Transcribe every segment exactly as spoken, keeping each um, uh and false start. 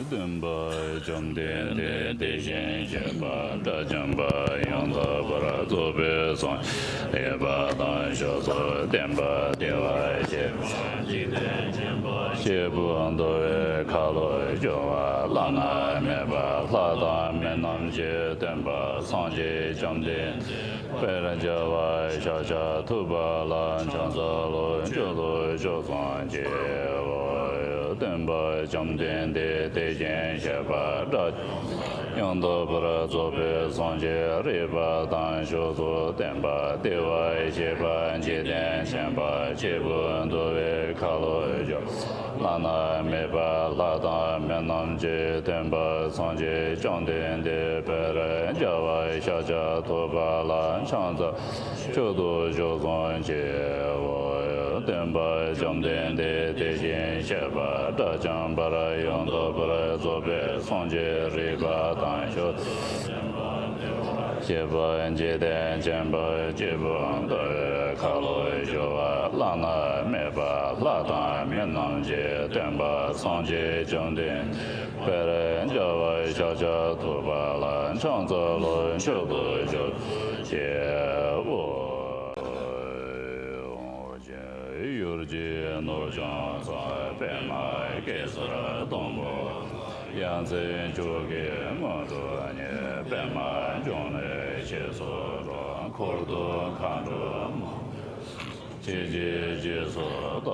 སྟོན་པ་བཅོམ་ལྡན་འདས་དེ་བཞིན་གཤེགས་པ་དགྲ་བཅོམ་པ་ཡང་དག་པར་རྫོགས་པའི་སངས་རྒྱས་ལེགས་པ་དང་མཆོག་ཏུ་བསྟན་པ་བདེ་བར་གཤེགས་པ་འཇིག་རྟེན་མཁྱེན་པ་སྐྱེས་བུ་འདུལ་བའི་ཁ་ལོ་སྒྱུར་བ་བླ་ན་མེད་པ་ལྷ་དང་མི་རྣམས་ཀྱི་སྟོན་པ་སངས་རྒྱས་བཅོམ་ལྡན་འདས་དཔལ་རྒྱལ་བ་ཤཱཀྱ་ཐུབ་པ་ལ་ཕྱག་འཚལ་ལོ། མཆོག་ཏུ་སྤྱོད་གསུམ་གྱི་སྟོན་པ་བཅོམ་ལྡན་འདས་དེ་བཞིན་གཤེགས་པ་དགྲ་ཡང་དག་པར་རྫོགས་པའི་སངས་རྒྱས་ལེགས་པ་དང་མཆོག་ཏུ་བསྟན་པ་བདེ་བར་གཤེགས་པ་འཇིག་རྟེན་མཁྱེན་པ་སྐྱེས་བུ་འདུལ་བའི་ཁ་ལོ་སྒྱུར་བླ་ན་མེད་པ་ལྷ་དང་མི་རྣམས་ཀྱི་སྟོན་པ་སངས་རྒྱས་བཅོམ་ལྡན་འདས་དཔལ་རྒྱལ་བ་ཤཱཀྱ་ཐུབ་པ་ལ་ཕྱག་འཚལ། མཆོག་ཏུ་སྤྱོད་གསུམ་གྱི་སྟོན་པ་བཅོམ་ལྡན་འདས་དེ་བཞིན་གཤེགས་པ་དགྲ་བཅོམ་པ་ཡང་དག་པར་རྫོགས་པའི་སངས་རྒྱས་ལེགས་པ་དང་མཆོག་ཏུ་བསྟན་པ་བདེ་བར་གཤེགས་པ་འཇིག་རྟེན་མཁྱེན་པ་སྐྱེས་བུ་འདུལ་བའི་ཁ་ལོ་སྒྱུར་བ་བླ་ན་མེད་པ་ལྷ་དང་མི་རྣམས་ཀྱི་སྟོན་པ་སངས་རྒྱས་བཅོམ་ལྡན་འདས་དཔལ་རྒྱལ་བ་ཤཱཀྱ་ཐུབ་པ་ལ་ཕྱག་འཚལ་ལོ། མཆོག་ཏུ་སྤྱོད་གསུམ་གྱི་སྟོན་པ། གཡུལ་གྱི་ནོར་བྱང་ས་པདྨ་གེ་སར་སྡོང་པོ། ཡ་མཚན་མཆོག་གི་སྔོན་དུ་ཉེ། པདྨ་འབྱུང་གནས་ཞེས་སུ་འགྲོ། འཁོར་དུ་མཁའ་འགྲོ་མ། ཆོས་ཀྱི་རྗེས་སུ་བདག་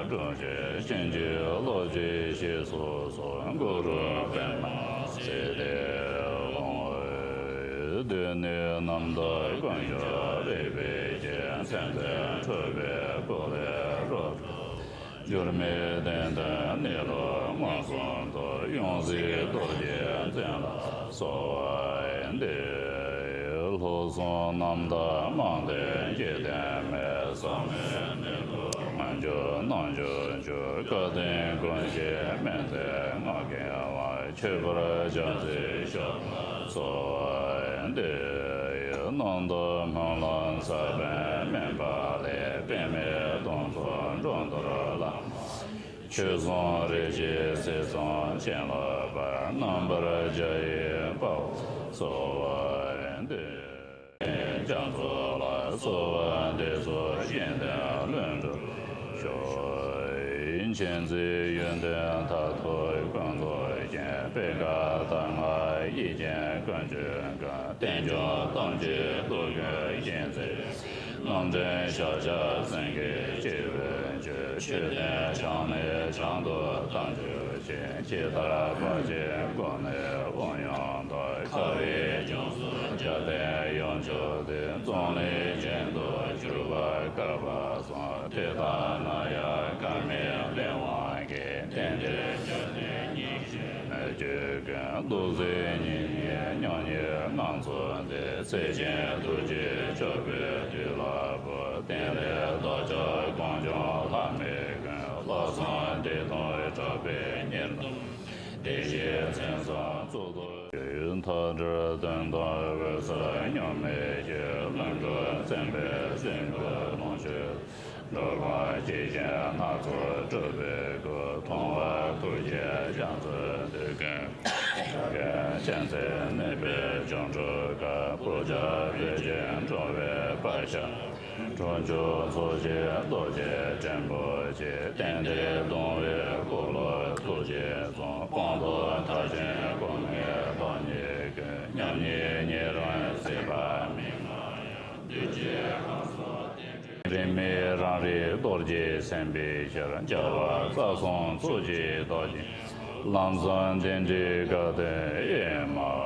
སྒྲུབ་ཕྱིར། བྱིན་གྱིས་རློབ་ཅིང་གཤེགས་སུ་གསོལ། གུ་རུ་པདྨ་སིདྡྷི་ཧཱུྃ། དེ་ནས་རྣམ་དག་ཀུན་ཀྱང་རིག་པའི་རྒྱན། མཚན་ལྡན་ཁྲོ་བོའི་སྐུ་ལས་རབ་འཕྲོ་བ། སྒྱུ་མའི་གདན་སྟེང་གནས་ལུགས་མངོན་སུམ་དུ། ཡང་སྲིད་རྡོ་རྗེ་འཛིན་ལ་གསོལ་བ་འདེབས། ལྷོ་སུན་རྣམ་དག་རྨང་བརྟན་འཇིག་རྟེན་མེ། ཟག་མེད་གནས་ལུགས་མངོན་གྱུར་རྣལ་འབྱོར་གྱུར། སྐལ་ལྡན་ཀུན་གྱི་སྨན་ལྡན་ངག་གི་བ། མཆོད་པར་བྱ་ཚིག་ཤོག་ལ་གསོལ་བ་འདེབས། རྣམ་དག་སྨོན་ལམ་ཟབ་པའི་སྨན་པ་ལས། པདྨའི་སྡོང་པོ་འགྲོ་འདིར་བླ་མ་ཆོས་གསུམ་རིགས་ཀྱི་ཚེ་མཚམས་མཁྱེན་བརླབ་པ། རྣམ་པར་རྒྱལ་བའི་དཔའ་བོས་གསོལ་བ་འདེབས། རྒྱ་མཚོ་ལ་གསོལ་བ་འདེབས་སོ། གཞན་དོན་ལྷུན་གྲུབ་ཤོག། མཁྱེན་བརྩེ་ཡོན་ཏན་མཐར་ཐུག་ཀུན་རྫོགས་ཤིང་། པད་དཀར་ལྟར་མངའ་ཡིད་ཅན་ཀུན་གྱི་མགོན། རྟེན་འབྱུང་ཐམས་ཅད་རྟོག་གེའི་གཞན་ཚེ། རྣམ་འདྲེན་ཤཱཀྱ་སེང་གེ་སྐྱེས་བུ་མཆོག། མཆོད་རྟེན་བྱང་ནས་བྱང་དུ་བལྟ་འཇུག་ཅིང་། ཇི་ལྟར་དཔའ་བརྒྱའི་སྒོ་ནས་དབང་ཡང་དག། ཁ་བའི་ལྗོངས་སུ་རྒྱལ་བསྟན་ཡུམ་མཆོག་སྟེ། འཛམ་གླིང་རྒྱན་དུ་གྱུར་པ་བསྐལ་པ་གསུམ། དེ་དག་ན་ཡང་བཀའ་མའི་ལས་དབང་གིས། རྟེན་འབྲེལ་བཅོལ་ནས་སྙིང་རྗེ་མོས་གུས་ཀུན། རྡོ་རྗེ་ཉིད་ཀྱི་མྱ་ངན་ངང་ཚུལ་འདི། ཚེ་ཆེན་ཐུགས་རྗེས་སྐྱོབ་པའི་དུས་ལ་བབ། རྟེན་ལས་བདག་ཅག་གངས་ལྗོངས་ལྷ་མི་ཀུན། ལྷག་བསམ་བདེ་སྟོང་གྲགས་པའི་ཉི་ཟླ་བདེ་གཤེགས་མཚན་བཟང་གཙུག་ཏོར་ཞུ། མཐའ་བྲལ་དོན་དམ་འོད་གསལ་མཉམ་མེད་ཀྱི། ལྷུན་གྲུབ་སེམས་དཔའི་སེམས་ཀྱི་ལོངས་སྤྱོད། འགྲོ་ལ་གཅེས་ཤིང་སྣ་ཚོགས་སྒྲུབ་པའི་སྐུ། མཐོང་བ་ཐུགས་རྗེའི་རྒྱ་མཚོའི་དུས་ཀུན། ཡ་གི་མཁྱེན་བརྩེ་ནུས་པའི་བྱང་ཆུབ་བཀའ། བོད་ཀྱི་བོད་ཆེན་འགྲོ་བའི་བར་ཆད། འཁྲུལ་འཁྱུར་ཚོགས་ཀྱི་རྡོ་རྗེ་ཕྲན་བུ་ཆེ། རྟེན་འབྲེལ་སྡོམ་པའི་སྐུ་ལ་ཐུགས་རྗེས་བཟུང་། སྤངས་རྟོགས་མཐར་ཕྱིན་གོ་གནས་བདག་ཉིད་ཀུན། མཉམ་ཉིད་ཉེ་རིང་སྲིད་པ་མི་མངའ་ཡང་། འདུས་བྱས་ལྷ་སོགས་རྟེན་འབྲེལ། མེད་རང་རིག་རྡོ་རྗེ་སེམས་དཔའི་ཆར། འཇའ་བ་རྩ་གསུམ་གཙུག་གི་རྡོ་རྗེ། ལམ་གསུམ་རྟེན་འབྲེལ་དགའ་སྟོན་ཨེ་མ་ཨོ།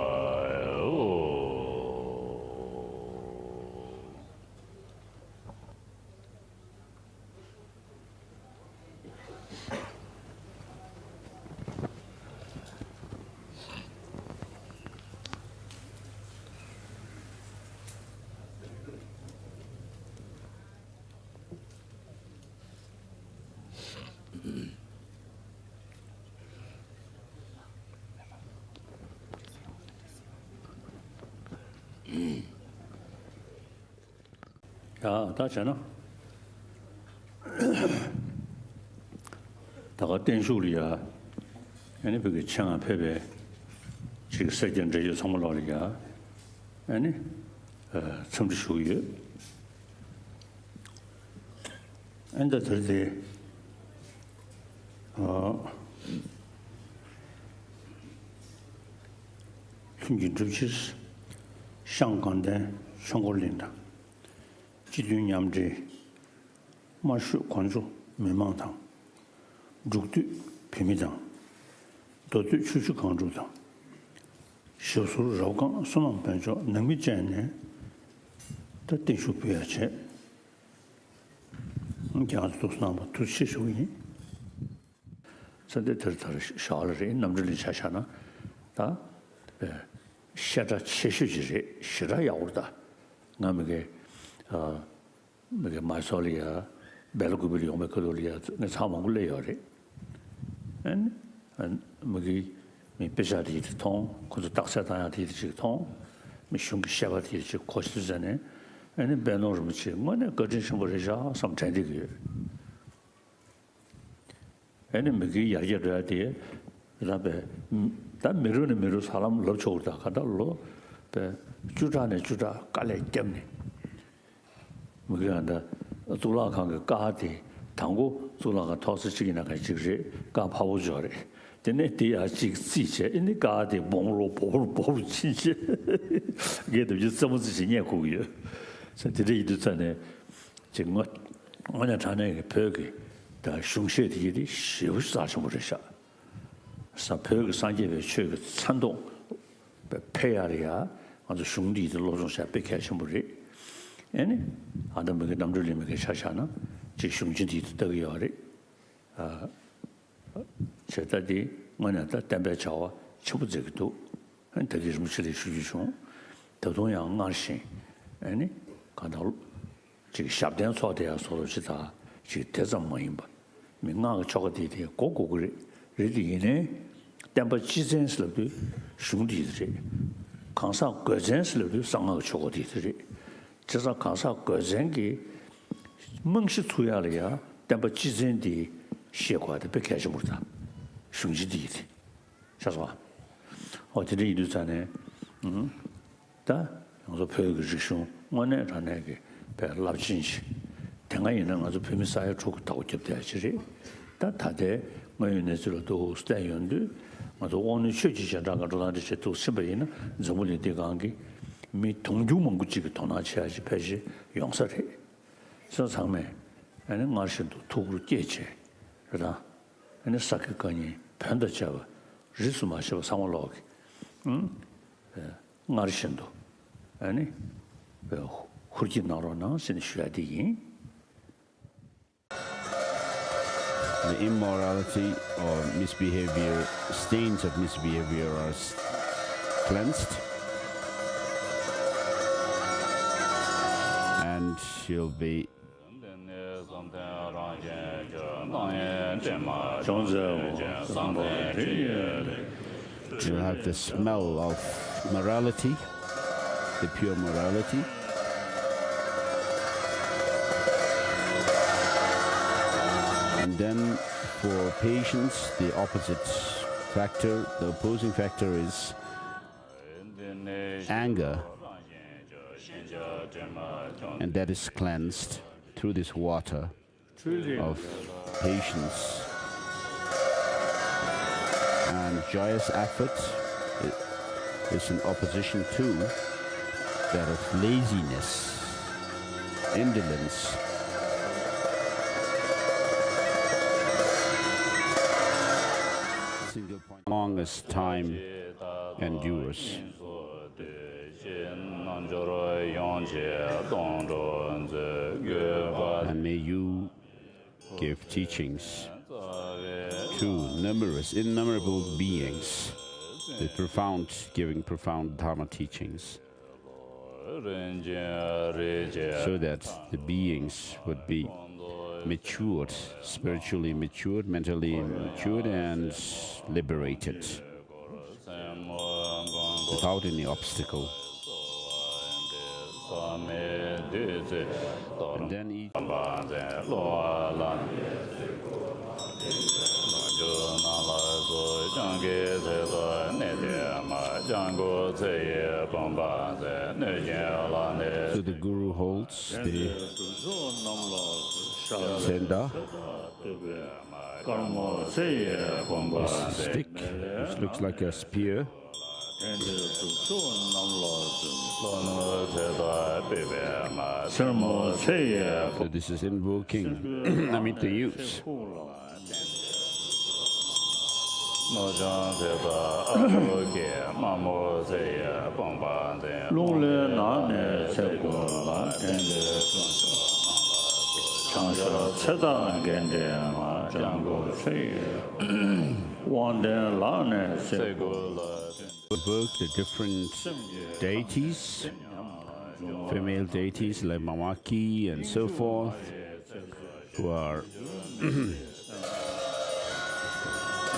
ཡ་ད་བྱས་ན། ད་ག་བརྟན་བཞུགས་ལ་ཡ། ཨ་ནི་བོད་ཀྱི་ཆེད་མངགས་ཕེབས་པའི་ཅིག་སེར་སྐྱ་འབྲེལ་ཡོད་ཚང་མ་ལོག་ལ་ཡ། ཨ་ནི་འཚམས་འདྲི་ཞུ་གི་ཡོད། ཨ་ནི་ད་དེར་དེ། ལྷུན་གྱིས་གྲུབ་ཕྱིར། ཤངས་དགའ་ལྡན་ཆོས་འཁོར་གླིང་དང་། སྤྱི་མཐུན་མཉམ་འབྲེལ། དམར་ཤོག་གོ་འཇོ་མི་མང་དང་། འབྲུག་མདོས་བོད་མི་དང་། མདོ་སྟོད་ཆུ་བཞི་སྒང་དྲུག་དང་། ཞབས་ཟུར་རབ་སྒང་བསོད་ནམས་དཔལ་འབྱོར་ནང་མི་བཅས་ནས། ད་བརྟན་བཞུགས་ཕུལ་ཡ་བྱས། ཁྱེད་རང་ཚོ་ཐུགས་སྣང་བ་ཐུགས་རྗེ་ཆེ་ཞུ་གི་ཡིན། ས་དེ་དེར་དར་ཞོག་ལ་རེད། གནམ་གྲུ་ལ་ཆ་བཞག་ན་ད་ཤ་ཁྲག་ཆེ་ཤོས་ཅིག་རེད། ཞེ་དྲག་ཡག་པོ་རེད། ད་ང་མི་གེ་མི་གེ་མ་སོ་ལ་ཡ་སྦེ་ལ་ཀུ་པི་ལ་ཡོང་བའི་ཁ་ཐུག་ལ་ཡ་ངས་ཚང་མང་པོ་སླེབས་ཡོད་རེད། ཨན་ཨན་མི་གེ་མི་དཔེ་ཆ་དེ་ཡི་དེ་མཐོང་། ཁོ་ཚོ་རྟགས་གསལ་བཏང་ཡ་དེ་ཡི་དེ་ཅིག་མཐོང་། མི་གཞུང་གི་བཤད་པ་དེ་ཡི་ཅིག་གོ་ཤེས་ཟེར་ནས། ཨ་ནི་པད་ནོར་རིན་པོ་ཆེ་དངོས་གནས་བཀའ་དྲིན་ཆེན་པོ་རེད་ཤག་བསམ་དྲན་བསྡད་ཀྱི་ཡོད། ཨ་ནི་མི་གེ་ཡར་རྒྱས་འགྲོ་ཡ་དེ་ལ་བས། ད་མི་རུ་ནས་མི་རུ་ས་ལམ་ལབ་ཆོག་གི་རེད། ད་ག་ད་ལོ་བས་བཅུ་ཕྲག་ནས་བཅུ་ཕྲག་དཀའ་ལས་བརྒྱབ་ནས། མི་གེ་ཡང་ད་གཙུག་ལག་ཁང་གི་ཀ་དེ་དང་པོ་གཙུག་ལག་ཁང་ཐོག་ས་གཅིག་ཡིན་ན་ག་གཅིག་རེད། ཀ་ཕ་བོ་ཅོག་རེད། དེ་ནས་དེ་ཡར་གཅིག་རྩིས་བྱས། ཨ་ནི་ཀ་དེ་སྦོམ་རུ་སྦོམ་རུ་སྦོམ་རུ་ཕྱིན་བྱས། རྒས་དུས་ཀྱི་རྩེད་མོ་རྩེ་ཞིག་རྙེད་ཁུག་ཡོད། ས་དེ་འདྲ་ཡིན་དུས་ཙ་ནས་ཅིག་དངོས་དངོས་གནས་དྲང་གནས་ཀྱི་བོད་ཀྱི་ད་གཞུང་བཤད་དེ་ཡི་རིགས་ཞེ་པོ་ཞིག་རྩ་ཆེན་པོ་རེད་ཤག། ས་བོད་ཀྱི་སངས་རྒྱས་པའི་ཆོས་ཀྱི་མཚན་ཐོག་འཕེལ་ཡ་ལ་ཡ་ང་ཚོ་གཞུང་འདི་ཡི་དེ་སློབ་སྦྱོང་བྱ་དཔེ་གལ་ཆེན་པོ་རེད། ཨེ་ནི་ཨ་ད་མི་གི་གནམ་གྲུ་ལས་མི་གི་ཆ་བཞག་ན་ཅིག་གཞུང་ཆེན་འདི་ཡི་དེ་ལྟ་གི་ཡོད་རེད། ཨ་བྱས་ད་འདི་དངོས་གནས་ད་བསྟན་པའི་བྱ་བ་ཆེན་པོ་མཛད་ཀྱི་འདུག། ཨ་ད་གི་རིན་པོ་ཆེ་ལ་ཞུ་རྒྱུ་བྱུང་། ད་དུང་ཡང་སྔར་བཞིན་ཨེ་ནི་གང་ལྟར། ཅིག་ཞབས་བརྟན་ཚོགས་དེ་ཡང་བཟོ་འདྲ་ཅིག་དང་ཅིག་དེ་ཙམ་མ་ཡིན་པ། མི་སྔགས་ཀྱི་ཆོ་ག་དེ་དེ་གོ་དགོས་ཀྱི་རེད། རེད་དེ་ཡིན་ནའི་བསྟན་པ་སྤྱི་བཙན་ཟེར་ལབ་དུས་གཞུང་དེ་ཡིན་རེད། གང་ཟག་དགོས་བཙན་ཟེར་ལབ་དུས་གསང་སྔགས་ཀྱི་ཆོ་ག་དེ་དེ་རེད། བྱས་ཙང་གང་ཟག་དགོས་བཙན་གྱི་རྨང་གཞི་ཚུགས་ཡག་ལ་ཡང་བསྟན་པ་སྤྱི་བཙན་དེ་ཤེས་དགོས་པ་དེ་དཔེ་གལ་ཆེན་པོ་རེད་ད། གཞུང་ཆེན་དེ་ཡིན་རེད། ཤེས་སོང་ཨ། འོ་དེ་འདྲ་ཡིན་དུས་ཙང་ནས། ཨུམ། ད་ང་ཚོ་བོད་ཀྱི་རིག་གཞུང་དངོས་གནས་དྲང་གནས་ཀྱི་དཔེ་རླབས་ཆེན་ཞིག། དེ་སྔ་ཡིན་ན་ང་ཚོ་བོད་མི་ས་ཡ་དྲུག་གི་བདག་པོ་རྒྱབ་བསྡད་ཡ་ཅིག་རེད། ད་ད་ལྟའི་དངོས་ཡོད་གནས་ཚུལ་ལ་འདུག་བལྟས་ཡོང་དུས་ང་ཚོ་དབང་ནུས་ཆོས་ཀྱི་རྗེས་འབྲང་གི་འགྲོ་སྟངས་འདི་བྱས་འདུག་ཕྱིན་པ་ཡིན་ན་འཛམ་བུ་གླིང་འདི་སྒང་གི་མི་དུང་ཕྱུར་མང་པོ་ཅིག་གི་དོ་སྣང་བྱེད་ཡ་ཅིག་ཕལ་ཆེར་ཡོང་ས་རེད། སོ་ཚང་མས་ཨ་ནི་སྔར་བཞིན་དུ་ཐུགས་ཁུར་བསྐྱེད་བྱས་རེད་དང་། ཨ་ནི་ས་དགེ་བཀའ་རྙིང་བོན་དང་བཅས་པ་རིས་སུ་མ་ཆད་པ་ཚང་མ་ཀློག་གི། ཨུམ། སྔར་བཞིན་དུ་ཨ་ནི་ཧུར་བསྐྱེད་གནང་རོགས་གནང་ཟེར་ནས་ཞུ་ཡ་དེ་ཡིན། The immorality or misbehavior, stains of misbehavior are s- cleansed, and she'll be You have the smell of morality, the pure morality. And then for patience, the opposite factor, the opposing factor is anger. And that is cleansed through this water of patience. And joyous effort is in opposition to that of laziness, indolence, as time endures. And may you give teachings to numerous, innumerable beings, the profound, giving profound Dharma teachings, so that the beings would be matured, spiritually matured, mentally matured, and liberated without any obstacle. And then each So the guru holds the senda, a stick, which looks like a spear. So this is invoking Amitabha. རླུང་ལྷའི་ནགས་ནས་ཚེ་འགུགས་ལ། བྲལ་འདོད་དཀོན་མཆོག་ནམ་ལ་འཚོལ། བྱང་ཤར་ཚེ་བདག་གེ་འདྲའི་ངག། ལྗང་གུ་ཚེ་ཡི་དབང་ལྡན་ལག་ནས་ཚེ་འགུགས་ལ། Invoke the different deities, female deities like Mamaki and so forth, who are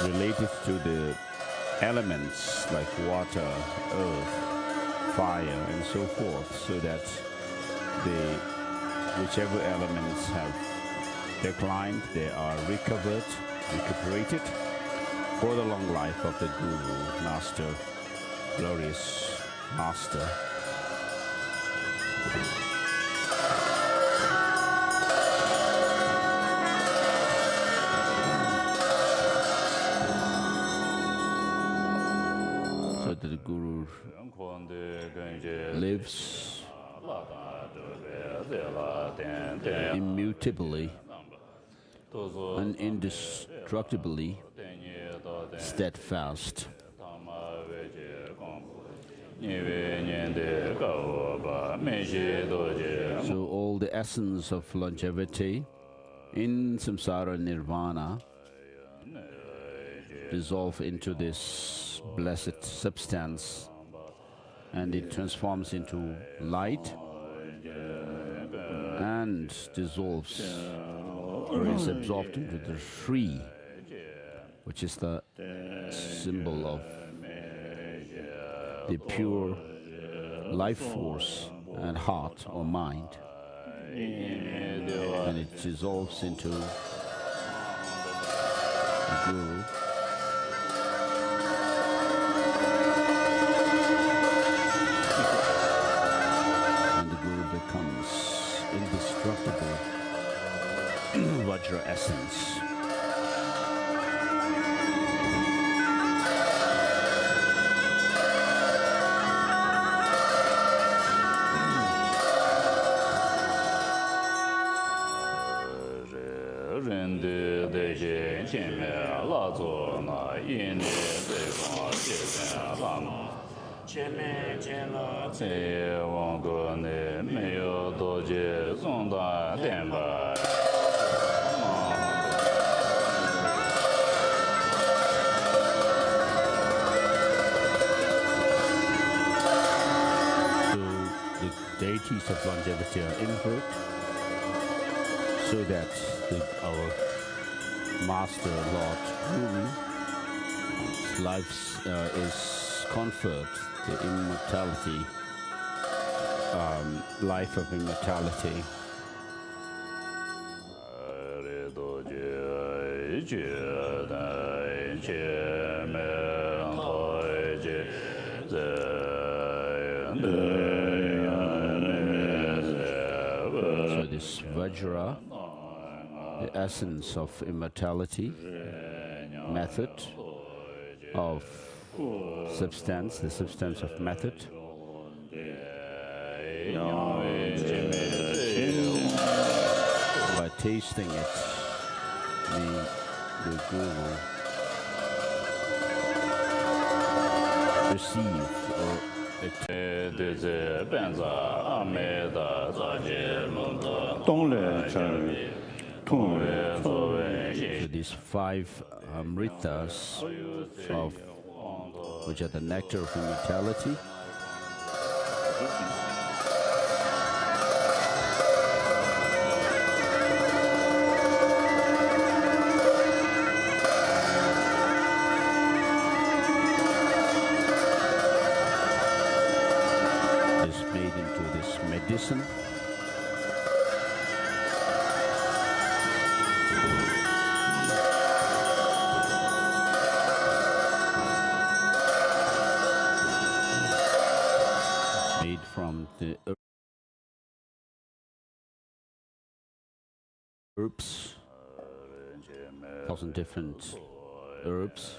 related to the elements like water, earth, fire, and so forth, so that the whichever elements have declined, they are recovered, recuperated for the long life of the Guru, Master, glorious Master. So that the Guru lives immutably and indestructibly steadfast. So all the essence of longevity in samsara nirvana dissolve into this blessed substance, and it transforms into light and dissolves or is absorbed into the Sri, which is the symbol of the pure life force and heart or mind. And it dissolves into the Guru. And the Guru becomes indestructible Vajra essence. རེ་རེ་འདུས་བདེ་གཤེགས་འཆི་མེད་ལྷ་ཚོགས་རྣམས། དབྱིངས་ནས་བརྩེ་དགོངས་བཞེས་ཏེ་ལྷ་མོ། འཆི་མེད་ཆེན་ལ་ཚེ་ཡི་དབང་བསྐུར་ནས། མི་གཡོ་རྡོ་རྗེའི་གསུང་དང་ལྡན་པ། So the deities of longevity are invoked so that the, our Master Lord Guru's life, uh, is conferred the immortality, um, life of immortality. So this Vajra, the essence of immortality, method of substance, the substance of method, by tasting it, the, the Guru receive or attain. སྟོང་ལས་འཆར་བའི་ཐུང་བའི་ཚོགས་པའི། So these five amritas of which are the nectar of immortality. Is made into this medicine. Made from the herbs, thousand different herbs.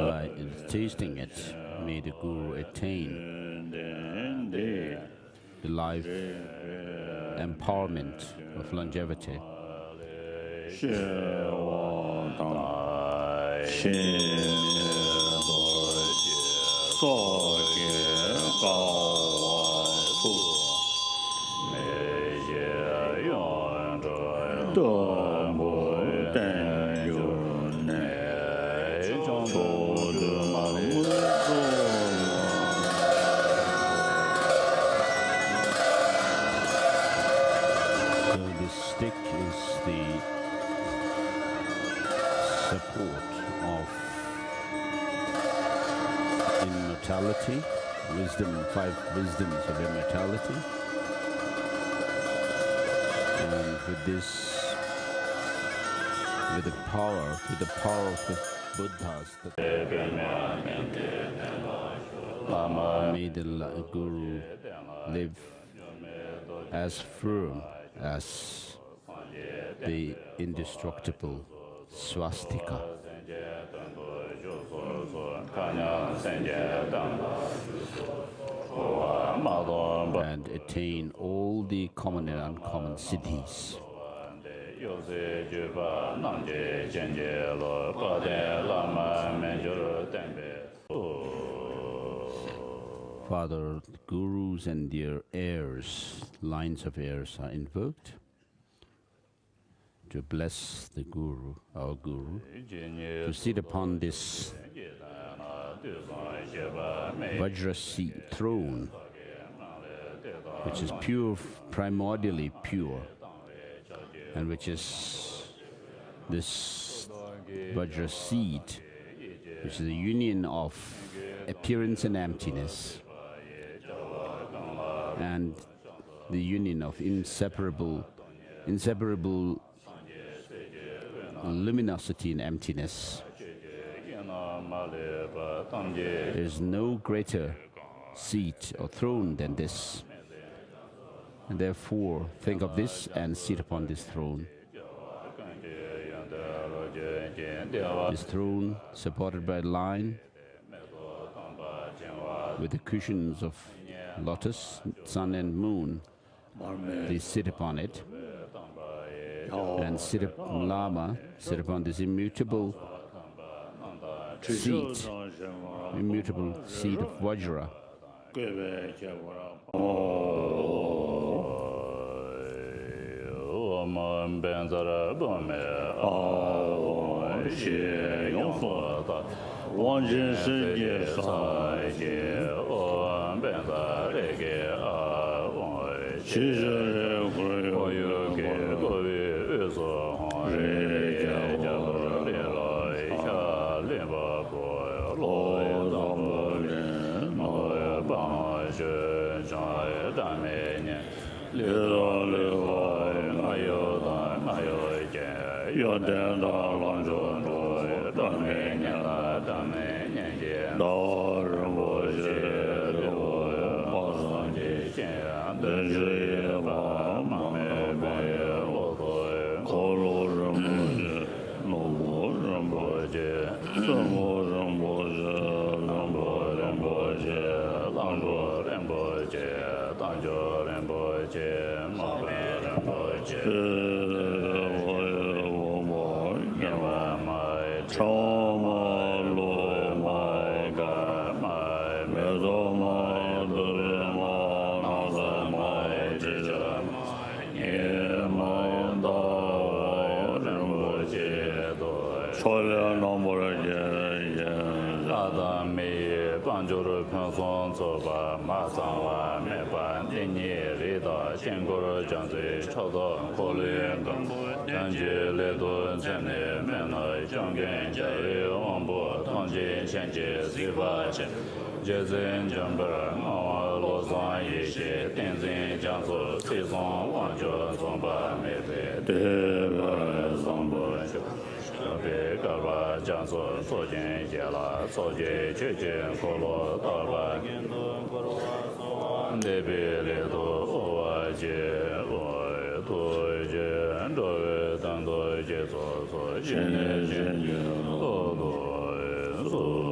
By tasting it, may the Guru attain the life empowerment of longevity. So this stick is the support of immortality, wisdom, five wisdoms of immortality. And with this, with the power, with the power of the Buddhas, the, may the la- Guru live as firm as the indestructible swastika. And attain all the common and uncommon siddhis. Father, gurus and their heirs, lines of heirs are invoked to bless the Guru, our Guru, to sit upon this Vajra seat throne, which is pure, primordially pure, and which is this Vajra seat, which is the union of appearance and emptiness, and the union of inseparable, inseparable luminosity and emptiness. There is no greater seat or throne than this. And therefore, think of this and sit upon this throne. This throne, supported by a line, with the cushions of lotus, sun and moon. Please sit upon it. And sit up, Lama, sit upon this immutable seat, immutable seat of Vajra. དབང་ཆེན་སེམས་ཀྱི་ས་གཞི། ཨོཾ་བཛྲ་རེ་ཁེ་ཨ་ཨོཾ། ཕྱི་ཤར་ཁོར་ཡུག་གི་ཁོར་ཡུག་གི་ཁོར་ཡུག་དབུས་སུ་ཧཱུྃ། རིགས་ཀྱི་རྒྱལ་པོ་རི་ལ་ཤ་གླིང་པ་པོ། ལྷོ་དང་པོ་ལས་ནོར་བུའི་པང་ཞོན་ཅང་སྒྲ་མི་སྙན། ལུས་དང་ལུས་པ་རྔ་ཡབ་དང་རྔ་ཡབ་ཅན། གཡོ་ལྡན་དང་ལྷ་མཆོག་འགྲོ་བའི་སྒྲ་མི་སྙན་ལ་སྒྲ་མི་སྙན་གྱི་ཟླ་བ་རིན་པོ་ཆེ་ལུས་པོ་ཡོངས་པ་སངས་རྒྱས་ཤིང་། བདུན་ཅུ་ཡོད་པ་མ་རྨོས་པའི་གློ་ཐོག་འཁོར་ལོ་རིན་པོ་ཆེ། ནོར་བུ་རིན་པོ་ཆེ། བཙུན་མོ་རིན་པོ་ཆེ། ལྷུན་པོ་རིན་པོ་ཆེ། ལྷ་མགོ་རིན་པོ་ཆེ། རྟ་མཆོག་རིན་པོ་ཆེ། མ་པ་རིན་པོ་ཆེ། ཕྱོགས་མ་ལུས་མ་དགའ་མ་མེ་ཏོག་མ་དུར་མ་ནགས་ཚལ་མ་དྲི་ཆབ་མ་ཉི་མ་ཟླ་བ་རིན་པོ་ཆེ་དུ་ཕྱོགས་ལས་རྣམ་པར་རྒྱལ་ཞིང་། ལྷ་དང་མི་ཡི་དཔལ་འབྱོར་ཕུན་སུམ་ཚོགས་པ་མ་ཚང་བ་མེད་པ་འདི་ཉིད་རིགས་དང་དཀྱིལ་འཁོར་རྒྱ་མཚོའི་ཕྱོགས་བདག་འཁོར་ལོའི་སྒམ་པོ་ཐམས་ཅད་སླད་དུ་མཚོན་ནས་སྨན་ནག་ཤོག་གན་རྒྱལ་བའི་དབང་པོ་ཐམས་ཅད་མཁྱེན་ཅིང་གཟིགས་པ་ཅན། རྗེ་བཙུན་འཇམ་དཔལ་ངག་དབང་བློ་བཟང་ཡེ་ཤེས་བསྟན་འཛིན་རྒྱ་མཚོ་སྲིད་གསུམ་དབང་ཕྱུག་མཚུངས་པ་མེད་པའི་བསྟོད་པ་བཟང་པོ་ཞུ། ཞབས་པད་བསྐལ་པ་རྒྱ་མཚོ་མཚོ་རྒྱལ་ཞལ་ལ་ཚོགས་ཀྱི་ཆོས་ཀྱི་འཁོར་ལོ་བསྟོད་པ། འདས་པའི་སླད་དུ་དབུལ་བ་བྱེད་དགོས། ཐུགས་རྗེས་འགྲོ་བའི་དོན་དུ་སྐྱེ་ཚོགས་སུ་སྐྱེས་ནས་བྱིན་གྱིས་རློབ་ཏུ་གསོལ།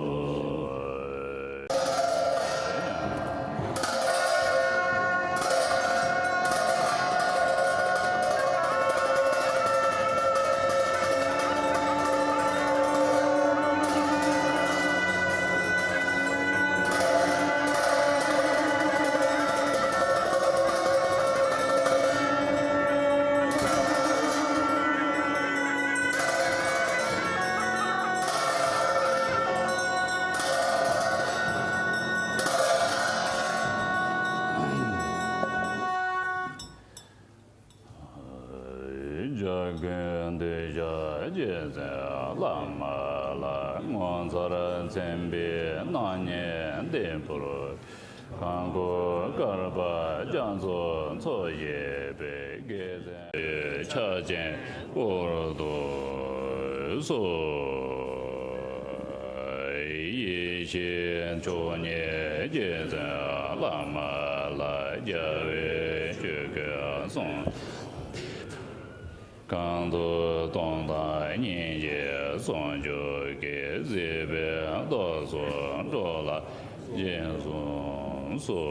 འཇམ་མགོན་འདོད་ཆགས་རྗེ་བཙུན་བླ་མ་ལ། ངོ་མཚར་མཚན་དཔེའི་སྣང་བརྙན་ལྡེམ་པོར། གང་སྐུ་བསྐལ་པ་རྒྱ་མཚོ་མཚོ་བཞད་པའི། དགེ་མཚན་ཕྱག་ཆེན་དབུར་དུ་གསོལ། ཡེ་ཤེས་མཆོག་བརྙེས་རྗེ་བཙུན་བླ་མ་ལ། རྒྱལ་བའི་ཆོས་སྐུ་གསུང་། གང་ཐོས་སྟོང་དང་སྙིང་རྗེ་ཟུང་འཇུག་གི། གཟིགས་པའི་རྟོགས་སུ་འགྲོ་ལ་སྦྱིན་སོགས་སུ།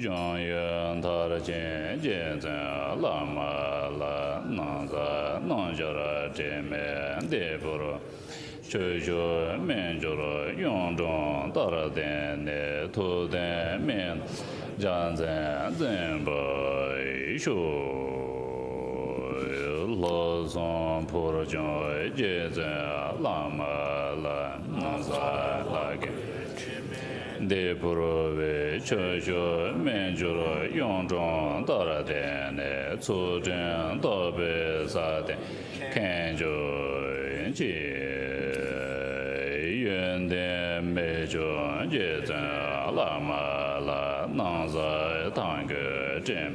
འབྱུང་ཡུལ་མཐར་ཕྱིན་རྗེ་བཙུན་བླ་མ་ལ། སྣང་ས་སྣང་སྦྱར་དྲི་མེད་ལྡེམ་པོར། ཆོས་མཆོག་སྨན་སྦྱོར་གཡུང་དྲུང་ལྟར་བསྟེན་ནས། ཐུབ་བསྟན་སྨན་རྒྱལ་མཚན་འཛིན་པར་ཤོག། ལྷག་བསམ་ཕུར་བྱུང་རྗེ་བཙུན་བླ་མ་ལ། སྣང་ས་ལྷ་སྐལ་ལྡེམ་པོར་བའི། ཆོས་མཆོག་སྨན་སྦྱོར་གཡུང་དྲུང་ལྟར་བསྟེན་ནས། ཚུལ་ཁྲིམས་རྟོགས་པའི་ས་སྟེང་མཁྱེན་གྱུར་ཅིག། ཡོན་ཏན་རྨད་བྱུང་རྗེ་བཙུན་བླ་མ་ལ། སྣང་ས་ཐང་སྐུ་དྲི་མེད།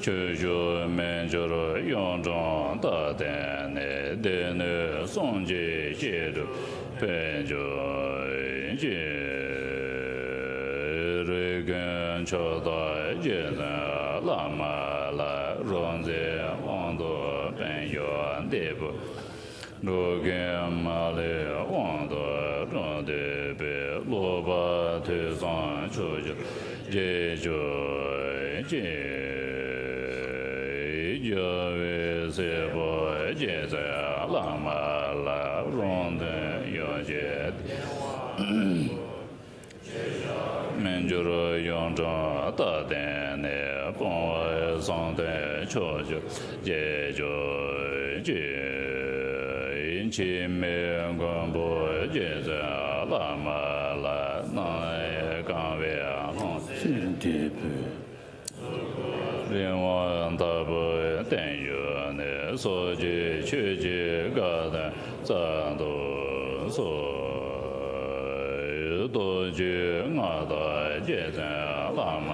ཆོས་མཆོག་སྨན་སྦྱོར་གཡུང་དྲུང་ལྟར་བསྟེན་ནས། སྡེ་སྣོད་གསུམ་གྱི་བཤད་སྒྲུབ་འཕེལ་གྱུར་ཅིག། རིགས་ཀུན་མཆོག་བདག་རྗེ་བཙུན་བླ་མ་ལ། རོལ་རྩེད་དབང་དུ་འཕེལ་གྱུར་ལྡེམ་པོར། འགྲོ་ཀུན་མ་ལུས་དབང་དུ་འགྲོ་འདོད་པའི། ལོག་པ་ཐོས་བསམ་ཕྱོགས་བཅུར་རྒྱས་གྱུར་ཅིག། རྒྱལ་བའི་སྲས་པོ་རྗེ་བཙུན་བླ་མ་ལ། རང་དོན་ཡོ་བྱད་སྨན་སྦྱོར་གཡུང་དྲུང་ལྟར་བསྟེན་ནས། སྤོང་བ་གསུམ་ལྡན་ཕྱོགས་བཅུར་རྒྱས་གྱུར་ཅིག། འཆི་མེད་མགོན་པོ་རྗེ་བཙུན་བླ་མ་ལ། སྣང་བས་གང་བའི་ལྷུང་བཟེད་ལྡེམ་པོས། རིམ་པ་ལྟ་བུར་བརྟན་གྱུར་ནས། སོགས་ཀྱི་ཆོས་ཀྱི་དགའ་སྟོན་སྩལ་དུ་གསོལ། རྡོ་རྗེ་མངའ་བདག་རྗེ་བཙུན་བླ་མ་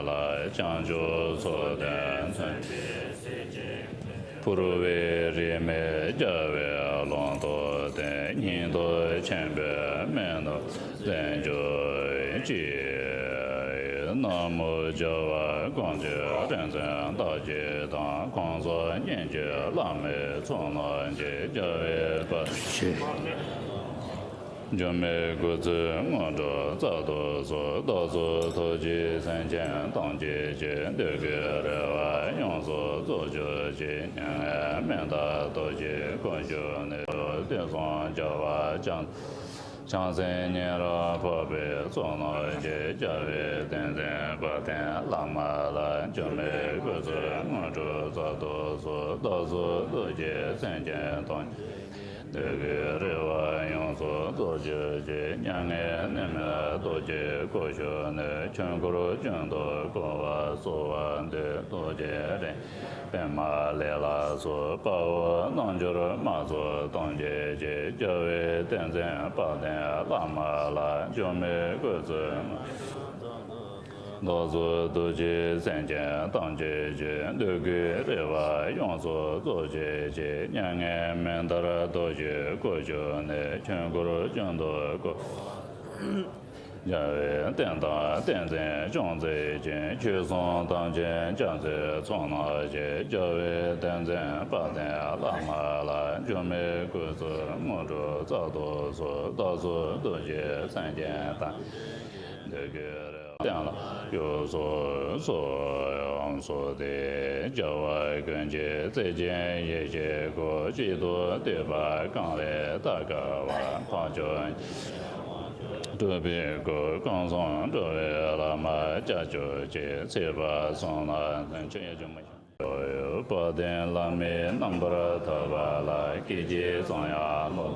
ལ། བྱང་ཆུབ་མཚོ་སྟེང་མཚོན་ཕུར་བའི་རིས་མེད་རྒྱལ་བའི་ལུང་དུ་བསྟན། སྙིང་སྟོབས་ཆེན་པོས་སྨན་དུ་བསྟན་གྱུར་ཅིག། ན་མོ་རྒྱལ་བ་ཀུན་མཁྱེན་རིག་འཛིན་བདག་བསྐྱེད་དང་། གང་ཟག་སྙན་བརྒྱུད་བླ་མའི་ཚོགས་རྣམས་ཀྱིས། རྒྱལ་བའི་བཀའ་ཆོས། འགྱུར་མེད་སྐུ་ཚེའི་དངོས་གྲུབ་སྩལ་དུ་གསོལ། བདག་སོགས་ཐུགས་རྗེས་སེམས་ཅན་ཐམས་ཅད་ཀྱི། འདོད་དགུའི་རེ་བ་ཡོངས་སུ་རྫོགས་གྱུར་ཅིག་མྱ་ངན་མི་འདའ་ཐུགས་རྗེའི་སྐུ་མཆོག་ནས། དུས་གསུམ་རྒྱལ་བ་བྱང་། བྱང་སེམས་ཉེ་རབས་འཕགས་པའི་ཚོགས་རྣམས་ཀྱིས། རྒྱལ་བའི་བསྟན་འཛིན་དཔལ་ལྡན་བླ་མ་ལ། འགྱུར་མེད་སྐུ་ཚེའི་དངོས་གྲུབ་སྩལ་དུ་གསོལ། བདག་སོགས་ཐུགས་རྗེས་སེམས་ཅན་ཐམས་ཅད། འདོད་དགུའི་རེ་བ་ཡོངས་སུ་རྫོགས་གྱུར་ཅིག་མྱ་ངན་མི་འདའ་ཐུགས་རྗེའི་སྐུ་མཆོག་ནས། ཆོས་འཁོར་ཀུན་ཏུ་བསྐོར་བར་གསོལ་བ་འདེབས། ཐུགས་རྗེའི་རིག་པདྨ་ལས་ལ་སོགས། དཔའ་བོ་རྣལ་འབྱོར་མ་ཚོགས་ཐམས་ཅད་ཀྱིས། རྒྱལ་བའི་བསྟན་འཛིན་དཔལ་ལྡན་བླ་མ་ལ། འགྱུར་མེད་སྐུ་ཚེའི་བདག་སོགས་ཐུགས་རྗེས་སེམས་ཅན་ཐམས་ཅད་ཀྱི། འདོད་དགུའི་རེ་བ་ཡོངས་སུ་རྫོགས་གྱུར་ཅིག་མྱ་ངན་མི་འདའ་ཐུགས་རྗེའི་སྐུ་མཆོག་ནས། ཆོས་འཁོར་ཀུན་ཏུ་བསྐོར། རྒྱལ་བའི་བསྟན་དང་བསྟན་འཛིན་སྐྱོང་མཛད་ཅིང་། ཆོས་སྲུང་དམ་ཅན་སྐྱབས་མཛད་ཚོགས་རྣམས་ཀྱིས། རྒྱལ་བའི་བསྟན་འཛིན་དཔལ་ལྡན་བླ་མ་ལ། འགྱུར་མེད་སྐུ་ཚེའི་དངོས་གྲུབ་སྩལ་དུ་གསོལ། བདག་སོགས་ཐུགས་རྗེས་སེམས་ཅན་དང་། འདོད་དགུའི་རེ་བ་བསྟན་ལ་ཡོངས་སུ་གསོལ། ཡོངས་སུ་བཟླས། རྒྱལ་བ་ཀུན་གྱི་བརྩེ་ཆེན་ཡེ་ཤེས་སྐུ། གཅིག་ཏུ་བསྡུས་པ་གང་ལས་དག་དགའ་བ། འཕགས་མཆོག་སྤྲུལ་པའི་སྐུ། གང་གསུང་འགྲོ་བའི་བླ་མ་སྐྱབས་གྱུར་ཅིག་ཚེས་པ་གསུམ་ལ་ཆོས་ཡ་ཆུང་མ། དཔལ་ལྡན་བླ་མའི་རྣམ་པར་ཐར་པ་ལ། སྐད་ཅིག་ཙམ་ཡང་བློ་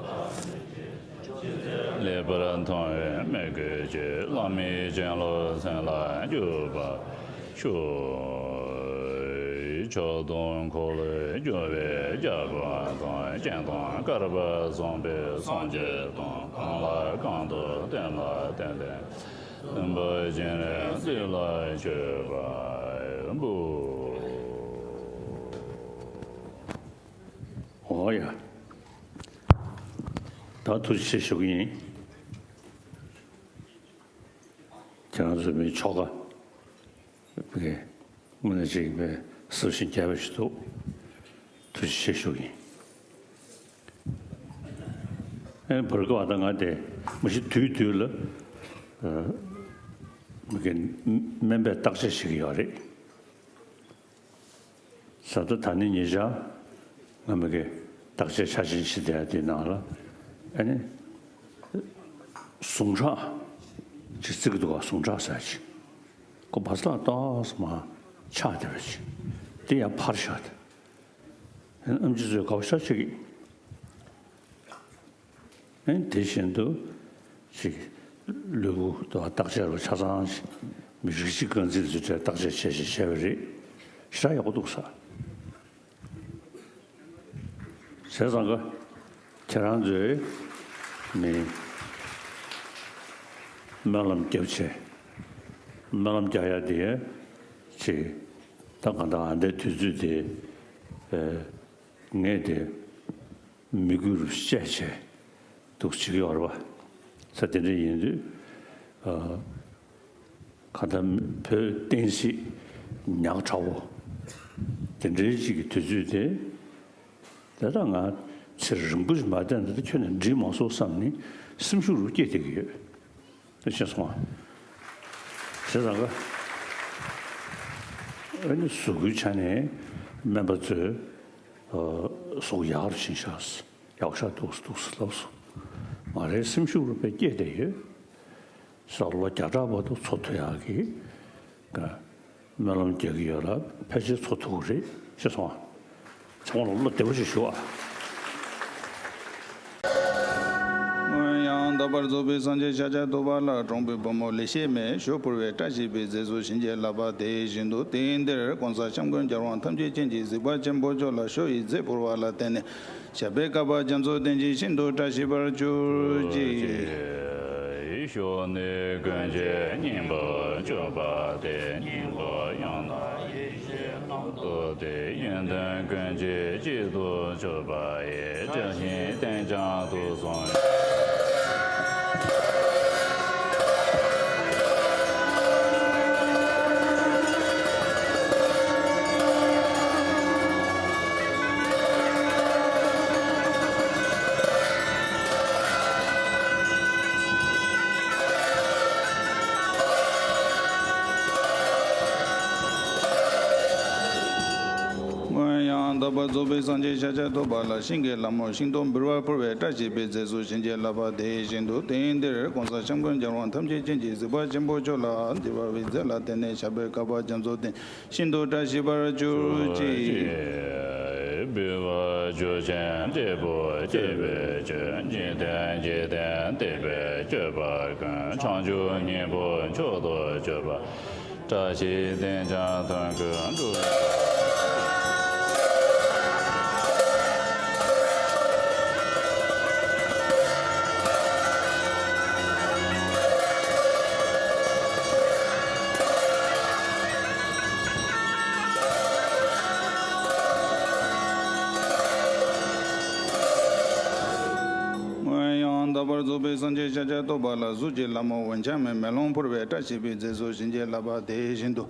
ལེགས་པར་མཐོང་བའི་མོས་གུས་ཀྱིས། བླ་མའི་བྱིན་རླབས་སེམས་ལ་འཇུག་པར་ཤོག་ཕྱག་དང་འཁོར་ལོས་སྒྱུར་བའི་རྒྱལ་པོ་དང་། སྤྱན་དང་དཀར་པོ་བཟང་པོའི་སངས་རྒྱས་དང་། གང་ལ་གང་འདུལ་བསྟན་ལ་བསྟན་ཏེ། བསྟན་པ་བཞིན་རིང་བདུད་ལ་མཆོད་པ་འབུལ། འོ་ཡ། ད་ཐུགས་རྗེ་ཆེ་ཞུ་གི་ཡིན། ཁྱེད་རང་ཚོའི་མི་ཆོ་ག་དངོས་གནས་ཅིག་པའི་སྲོག་ཤིང་རྒྱས་པ་ཞིག་འདུག་ཐུགས་རྗེ་ཆེ་ཞུ་གི་ཡིན། ཨེ་བར་སྐབས་ད་ང་དེ་མ་གཞི་དུས་དུས་ལ་མི་གི་སྨན་པས་བརྟག་དཔྱད་བྱེད་ཀྱི་ཡོད་རེད། ས་ད་ད་ནི་ཉེ་ཆར་ང་མི་གི་བརྟག་དཔྱད་ཆ་ཆེན་ཞིག་བསྡད་དེ་ནང་ལ་ཨ་ནི་ཟུངས་ཁྲག་ཅིག་བརྩི་གི་འདུག་ག་ཟུངས་ཁྲག་ཟེར་ཅིག་ཁོ་བ་ས་ལ་ཏོག་ཙམ་མ་ཆག་བསྡད་པ་ཅིག་དེ་ཡང་འཕར་བཞག་སྟེ་ཨ་ནི་ཨམ་ཆི་ཚོས་དགའ་པོ་ཤ་ཆེ་གི་ཨ་ནི་དེ་བཞིན་དུ་ཅིག་ལུས་པོ་དང་བརྟག་དཔྱད་རུ་ཆ་ཚང་ཞིག་མི་རིགས་གཅིག་རྐང་འཛིན་ཚུལ་བྲལ་བརྟག་དཔྱད་བྱས་ཤིག་བྱས་པ་རེད། ཞེ་དྲག་ཡག་པོ་འདུག་ས། བྱས་ཙང་ཀ་ཁྱེད་རང་ཚོས་མི་སྨོན་ལམ་རྒྱབ་བྱས་སྨོན་ལམ་རྒྱག་ཡ་དེ་ཅིག་ད་གང་ལྟར་ཨ་འདའི་དུས་ཚོད་དེ་ངས་དེ་མི་དགོས་རུ་བཤད་བྱས་འདུག་བྱེད་ཀྱི་ཡོད་རེད་པ། ས་དེ་འདྲ་ཡིན་དུས་ཨ། གང་ལྟར་བོད་བསྟན་སྲིད་ཉག་ཕྲ་བོ་དེ་འདྲའི་ཅིག་གི་དུས་ཚོད་དེ། དེ་ལྟར་ང་ཚེ་རིང་པོ་ཞིག་མ་བསྡད་ན་ད་ཁྱོན་ནས་འགྲིག་མ་སོང་བསམ་ནས་སེམས་ཤུགས་རུ་སྐྱེས་བསྡད་ཀྱི་ཡོད། དེ་ཤེས་སོང་ང་། བྱས་ཙང་ཀ་ཨ་ནི་གཟུགས་པོའི་ཆ་ནས་སྨན་པ་ཚོས་གཟུགས་ཡག་རུ་ཕྱིན་ཤག་ཡག་ཤག་འདུག་འདུག་ལབ་སོང་། ང་རའི་སེམས་ཤུགས་རུ་དཔེ་སྐྱེས་བསྡད་ཡོད། ས་ལོ་བརྒྱ་ཕྲག་བར་དུ་འཚོ་ཐུབ་ཡག་གི་སྨོན་ལམ་རྒྱག་གི་ཡོད་ལ་ཕལ་ཆེར་འཚོ་ཐུབ་ཀྱི་རེད་ཤེས་སོང་ཨ། ཚང་མ་ལ་བློ་བདེ་པོ་ཞིག་ཞུ་ཨ། སྔོན་ཡང་དག་པར་རྫོགས་པའི་སངས་རྒྱས་ཤཱཀྱ་ཐུབ་པ་ལ་གྲོང་པའི་བུ་མོ་ལེགས་བཤད་མས་ཞོ་ཕུལ་བའི་བཀྲ་ཤིས་པའི་རྫས་སུ་བྱིན་གྱིས་བརླབས་པ་དེ་བཞིན་དུ་དེང་འདིར་གོང་ས་སྐྱབས་མགོན་རྒྱལ་དབང་ཐམས་ཅད་མཁྱེན་ཅིང་གཟིགས་པ་ཆེན་པོ་མཆོག་ལ་ཞོ་ཡི་རྫས་ཕུལ་བ་ལ་བརྟེན་ནས། ཞབས་པད་བསྐལ་པ་རྒྱ་མཚོ་བསྟན་ཅིང་ཤིན་ཏུ་བཀྲ་ཤིས་པར་གྱུར་ཅིག་ཞོ་ནི་ཀུན་གྱི་སྙིང་པོར་གྱུར་པ་སྟེ། སྙིང་པོ་ཡང་དག་ཡེ་ཤེས་རྣམ་རྟོག་སྟེ། ཡོན་ཏན་ཀུན་གྱི་གཅིག་ཏུ་གྱུར་པ་ཡི། བཀྲ་ཤིས་རྟེན་ཅན་དུས་གསུམ། པ་རྫོགས་པའི་སངས་རྒྱས་ཤཱཀྱ་ཐུབ་པ་ལ་ཤིང་གི་ལྷ་མོ་ཤིང་ཏོག་འབུལ་བ་ཕུལ་བའི་བཀྲ་ཤིས་པའི་རྫས་སུ་བྱིན་གྱིས་བརླབས་པ་དེ་བཞིན་དུ། དེང་འདིར་གོང་ས་སྐྱབས་མགོན་རྒྱལ་དབང་ཐམས་ཅད་མཁྱེན་ཅིང་གཟིགས་པ་ཆེན་པོ་མཆོག་ལ་འདུལ་བ་བའི་རྫས་ལ་བརྟེན་ནས་བཤགས་པའི་བསྐལ་པ་རྒྱ་མཚོ་རྟེན་ཤིན་ཏུ་བཀྲ་ཤིས་པར་གྱུར་ཅིག། འབུལ་བ་ཆུ་ཆེན་ཏིལ་བུ་བཅས་པའི་ཆུ། འཇིག་རྟེན་འཇིག་རྟེན་འདས་པའི་སྤྱོད་པ་ཀུན། བྱང་ཆུབ་སྙིང་པོ་མཆོག་ཏུ་གྱུར་པ། བཀྲ་ཤིས་རྟེན་འབྱུང་དོན་ཀུན་འགྲུབ། སྔོན་ཡང་དག་པར་རྫོགས་པའི་སངས་རྒྱས་ཤཱཀྱ་ཐུབ་པ་ལ་གཟུགས་ཀྱི་ལྷ་མོ་འོད་འཆང་མའི་མེ་ལོང་ཕུལ་བའི་བཀྲ་ཤིས་པའི་རྫས་སུ་བྱིན་གྱིས་བརླབས་པ་དེ་བཞིན་དུ།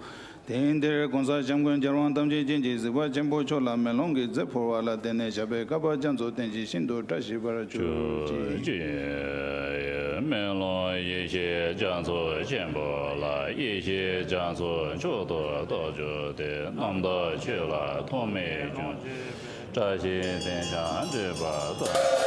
དེང་འདིར་གོང་ས་སྐྱབས་མགོན་རྒྱལ་དབང་ཐམས་ཅད་མཁྱེན་ཅིང་གཟིགས་པ་ཆེན་པོ་མཆོག་ལ་མེ་ལོང་གི་རྫས་ཕུལ་བ་ལ་བརྟེན་ནས་བཤགས་པའི་བསྐལ་པ་རྒྱ་མཚོ་རྟེན་ཅིང་ཤིན་ཏུ་བཀྲ་ཤིས་པར་གྱུར་ཅིག། མེ་ལོང་ཡེ་ཤེས་རྒྱ་མཚོ་ཆེན་པོ་ལ། ཡེ་ཤེས་རྒྱ་མཚོ་མཆོག་ཏུ་རྟོགས་གྱུར་ཏེ། རྣམ་དག་ཆོས་ལ་ཐོགས་མེད་འབྱུང་། བཀྲ་ཤིས་རྟེན་འབྱུང་འགྲུབ་པ་དང་།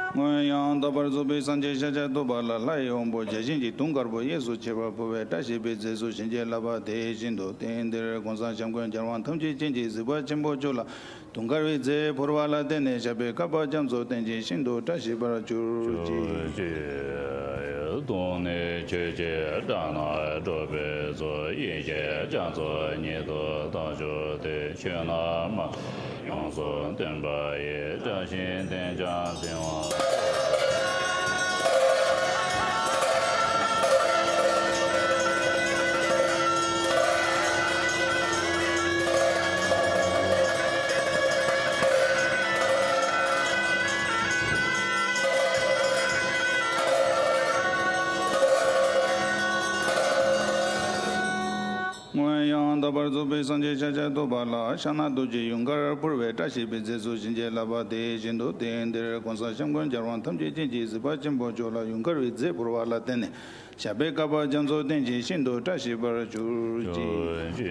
སྔོན་ཡང་དག་པར་རྫོགས་པའི་སངས་རྒྱས་ཤཱཀྱ་ཐུབ་པ་ལ་ལྷ་ཡི་དབང་པོ་བརྒྱ་བྱིན་གྱི་དུང་དཀར་པོ་གཡས་སུ་འཁྱིལ་བ་ཕུལ་བའི་བཀྲ་ཤིས་པའི་རྫས་སུ་བྱིན་གྱིས་བརླབས་པ་དེ་བཞིན་དུ། དེང་འདིར་གོང་ས་སྐྱབས་མགོན་རྒྱལ་དབང་ཐམས་ཅད་མཁྱེན་ཅིང་གཟིགས་པ་ཆེན་པོ་མཆོག་ལ་དུང་དཀར་བའི་རྫས་ཕུལ་བ་ལ་བརྟེན་ནས་བཤགས་པའི་བསྐལ་པ་རྒྱ་མཚོ་རྟེན་ཅིང་ཤིན་ཏུ་བཀྲ་ཤིས་པར་གྱུར་ཅིག། དུང་ནི་ཆོས་ཀྱི་སྒྲ་རྣམས་སྒྲོགས་པའི་ཚོགས། ཡེ་ཤེས་རྒྱ་མཚོ་ཉིད་དུ་རྟོགས་གྱུར་ཏེ། ཆོས་རྣམས་མ་ཡོངས་སུ་སྟོན་པ་ཡི། བཀྲ་ཤིས་རྟེན་འབྱུང་ཚེ་དབང་སྔོན་ཡང་དག་པར་རྫོགས་པའི་སངས་རྒྱས་ཤཱཀྱ་ཐུབ་པ་ལ་ཤ་ནག་རྡོ་རྗེ་ཡུངས་དཀར་ཕུལ་བའི་བཀྲ་ཤིས་པའི་རྫས་སུ་བྱིན་གྱིས་བརླབས་པ་དེ་བཞིན་དུ། དེང་འདིར་གོང་ས་སྐྱབས་མགོན་རྒྱལ་དབང་ཐམས་ཅད་མཁྱེན་ཅིང་གཟིགས་པ་ཆེན་པོ་མཆོག་ལ་ཡུངས་དཀར་བའི་རྫས་ཕུལ་བ་ལ་བརྟེན་ནས་བཤགས་པའི་བསྐལ་པ་རྒྱ་མཚོ་རྟེན་ཅིང་ཤིན་ཏུ་བཀྲ་ཤིས་པར་གྱུར་ཅིག།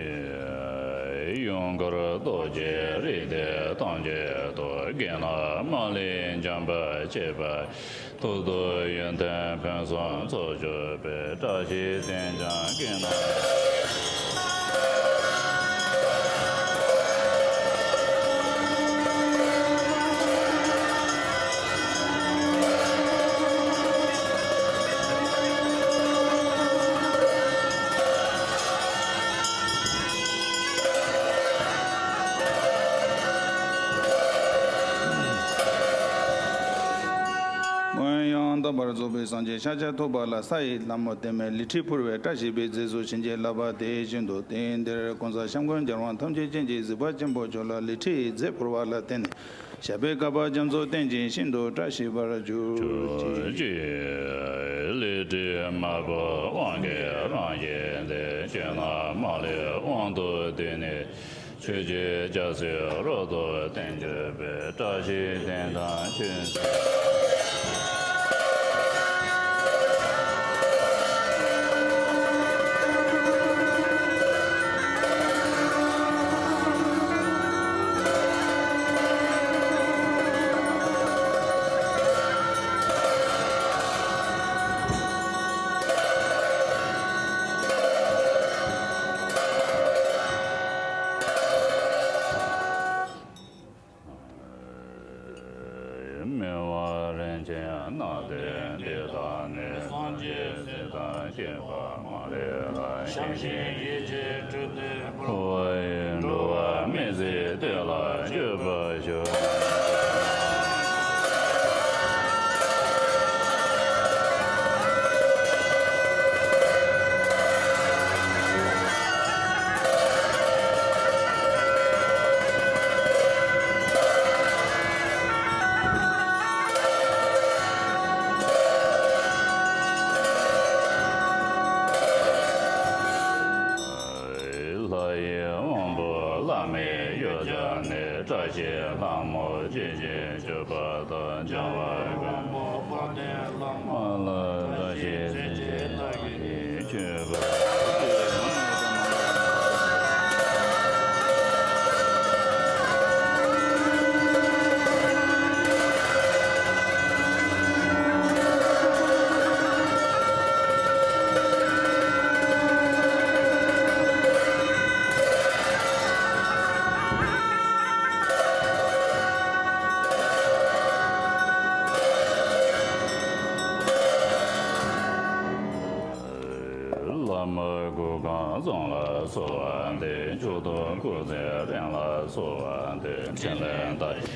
ཡུངས་དཀར་རྡོ་རྗེ་རིགས་དྲུག་ཐམས་ཅད་དུ། དགེ་སློང་མ་ལུས་འཇོམས་པར་བྱེད་པ། ཐུགས་རྡོ་ཡོན་ཏན་ཕུན་སུམ་ཚོགས་གྱུར་པའི། བཀྲ་ཤིས་རྟེན་འབྱུང་དགེ་སློང་། སྔོན་ཡང་དག་པར་རྫོགས་པའི་སངས་རྒྱས་ཤཱཀྱ་ཐུབ་པ་ལ་ས་ཡི་ལྷ་མོ་བརྟན་མའི་ལི་ཁྲི་ཕུལ་བའི་བཀྲ་ཤིས་པའི་རྫས་སུ་བྱིན་གྱིས་བརླབས་པ་དེ་བཞིན་དུ། དེང་འདིར་གོང་ས་སྐྱབས་མགོན་རྒྱལ་དབང་ཐམས་ཅད་མཁྱེན་ཅིང་གཟིགས་པ་ཆེན་པོ་མཆོག་ལ་ལི་ཁྲི་ཡི་རྫས་ཕུལ་བ་ལ་བརྟེན་ནས་བཤགས་པའི་བསྐལ་པ་རྒྱ་མཚོ་རྟེན་ཅིང་ཤིན་ཏུ་བཀྲ་ཤིས་པར་གྱུར་ཅིག། ལི་ཁྲི་དམར་པོ་དབང་གི་རང་བཞིན་ཏེ། ཆོས་རྣམས་མ་ལུས་དབང་དུ་བསྡུས་ནས། ཆོས་ཀྱི་རྒྱལ་སྲིད་རབ་ཏུ་བརྟན་གྱུར་པའི། བཀྲ་ཤིས་རྟེན་དང་ཆོས་འཛིན། མི་དབང་རིན་ཆེན་སྣ་བདུན་འདི་དག་ནི། སངས་རྒྱས་སྲས་དང་བཅས་པ་མ་ལུས་ལ། བྱམས་ཤིང་ཡིད་ཆེས་སྤྲུལ་པའི་ཕུར། འགྲོ་བ་མི་ཟད་བདེ་ལ་སྤྱོད་པར་ཤོག། དང་སྦྱང་བ་དགོས། མ་ལ་བཀྲ་ཤིས་རྗེ་ཆེན་བདག་གིས་མཆོད་པ། བླ་མ་སྐུ་ཁམས་བཟང་ལ་གསོལ་བ་འདེབས། མཆོག་ཏུ་སྐུ་ཚེ་རིང་ལ་གསོལ་བ་འདེབས། འཕྲིན་ལས་མཐའ་ཡས་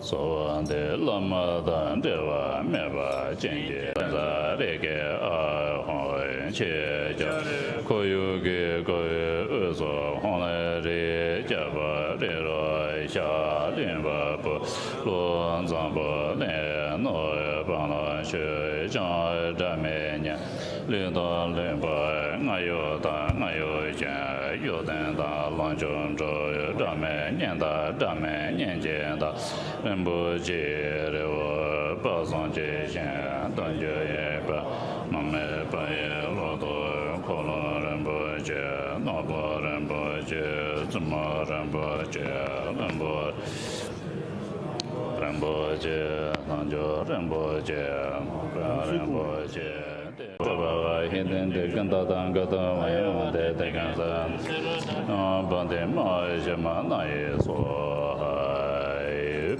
གསོལ་བ་འདེབས། བླ་མ་དང་འབྲལ་བ་མེད་པ་ཅན་གྱི་ཟླ་རེ་ཀའི་ཨ་ཧོ་ཆེ་ཆ་ཁོར་ཡུག་གི་ཀོ་ཡུ་ཨུ་སོ་ཧོང་ལེ་རི་ཅ་པ་རི་རོ་ཤ་ལིང་བ་པུ་ལོ་འཛམ་བུ་ལེ་ནོ་པང་ལ་ཤོད་ཅང་སྒྲ་མེད་ཉན། ལུས་དང་ལུས་པ་རྔ་ཡབ་དང་རྔ་ཡབ་ཅན། གཡོ་ལྡན་དང་ལོངས་སྤྱོད་འགྲོ་སྒྲ་མེད་སྙན་དང་སྒྲ་མེད་སྙན་ཅན་དང་། རིན་པོ་ཆེའི་རི་བོ་དཔག་བསམ་གྱི་ཞིང་། སྟོང་ཆུ་ཡོད་པ་མ་རྨོས་པ་ཡི་ལོ་ཏོག་འཁོར་ལོ་རིན་པོ་ཆེ། ནོར་བུ་རིན་པོ་ཆེ། བཙུན་མོ་རིན་པོ་ཆེ། བློན་པོ་རིན་པོ་ཆེ། ལྷ་མཆོག་རིན་པོ་ཆེ། མ་པ་རིན་པོ་ཆེ། ཏེ་བ་བ་ཧི་ཏན་ཏེ་ཀན་ཏ་ཏང་ཀ་ཏ་བ་ཡོང་ཏེ་ཏེ་ཀན་ས་ཡང་བ་ཏེ་མ་ཞི་མ་ན་ཡེ་སོ་ཧ།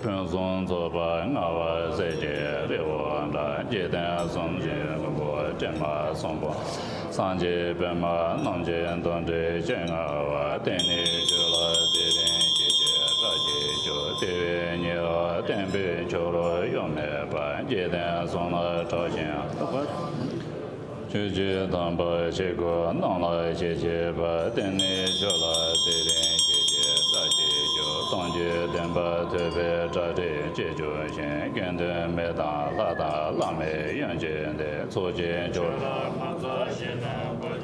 ཕུན་སུམ་ཚོགས་པ་མངའ་བ་སྲས་ཀྱི་རི་བོ་འདྲ། འཇིག་རྟེན་གསུམ་གྱི་མགོན་པོ་དྲི་མ་སྲུང་པོ། སངས་རྒྱས་པདྨ་རྣམས་ཀྱི་འདུ་འབྲལ་ཅན་མངའ་བ། བརྟེན་ནས་ཆོས་ལ་བདེ་ལྡན་སྐྱེད་ཅིང་བཀྲ་ཤིས་ཤོག། དེ་བས་ཉེ་བར་བསྟན་པའི་ཆོས་ལུགས་གཡོ་མེད་པ། འཇིག་རྟེན་གསུམ་ལ་གྲགས་ཤིང་ཆོས་ཀྱི་དམ་པ་ཆེ་དགུ་རྣམས་ལ་ཞལ་བཞེས་པ། བརྟེན་ནས་ཆོས་ལ་བདེ་ལྡན་སྐྱེད་ཅིང་བཀྲ་ཤིས་ཤོག། སྟོང་ཆོས་བདེན་པ་ཐོས་པའི་སྒྲ་སྒྲིག་ཅེས་བྱུང་ཞིང་། དགེ་འདུན་མི་དང་ལྷ་དང་བླ་མའི་ཡོན་ཏན་ལྡན། ཚོགས་ཀྱི་མཆོག་ལ་ཕན་ཚུན་ཞི་གནས་དགོས་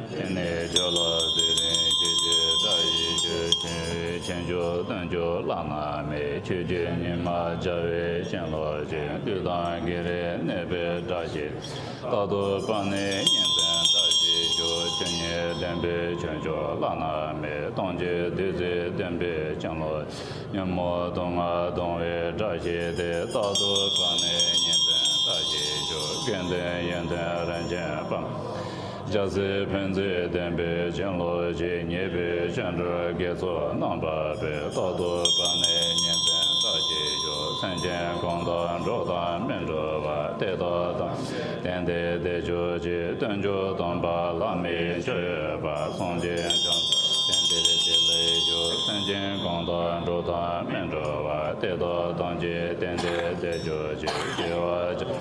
ཀྱི། དེ་ནས་ཆོས་ལ་བདེ་ལྡན་སྐྱེད་ཅིང་བཀྲ་ཤིས་ཤོག། ཆོས་ཆེན་མཆོག་སྟོན་མཆོག་བླ་ན་མེད། ཆོས་ཀྱི་ཉི་མ་འཇའ་འོད་བྱིན་རླབས་ཅན། བདུད་དང་བགེགས་རིགས་གནོད་པའི་སྒྲ་ཆེ། རྟག་ཏུ་བར་ནས་ཉིན་མཚན་བཀྲ་ཤིས་ཤོག། ཆོས་ཉིད་བདེན་པའི་ཆོས་མཆོག་བླ་ན་མེད། སྟོང་ཆོས་བདུད་རྩིའི་བདུན་པའི་བྱིན་རླབས། ཉོན་མོངས་དུག་ལྔ་གདུང་བའི་སྒྲ་ཆེ་སྟེ། རྟག་ཏུ་བར་ནས་ཉིན་མཚན་བཀྲ་ཤིས་ཤོག། དགེ་འདུན་ཡོན་ཏན་རིན་ཆེན་དཔལ། རྒྱལ་སྲས་ཕན་ཚུན་བདེན་པའི་བྱིན་རླབས་ཀྱིས། ཉེས་པའི་སྐྱོན་བྲལ་དགེ་ཚོགས་རྣམ་པར་སྤེལ། རྟག་ཏུ་བར་ནས་ཉིན་མཚན་བཀྲ་ཤིས་ཤོག། སེམས་ཅན་གང་དག་འགྲོ་དང་མི་འགྲོ་བར། དེ་དག་ཐམས་ཅད་བདེ་འགྲོར་སྐྱེ་གྱུར་ཅིག། སྟོན་མཆོག་སྟོན་པ་བླ་མའི་མཆོད་པ། སངས་རྒྱས་བྱང་སེམས་བརྟན་ཏེ་བདེ་ལེགས་ཤོག། སེམས་ཅན་གང་དག་འགྲོ་དང་མི་འགྲོ་བར། དེ་དག་ཐམས་ཅད་བདེ་འགྲོར་སྐྱེ་གྱུར་ཅིག། སྐྱེ་བ་བྱང་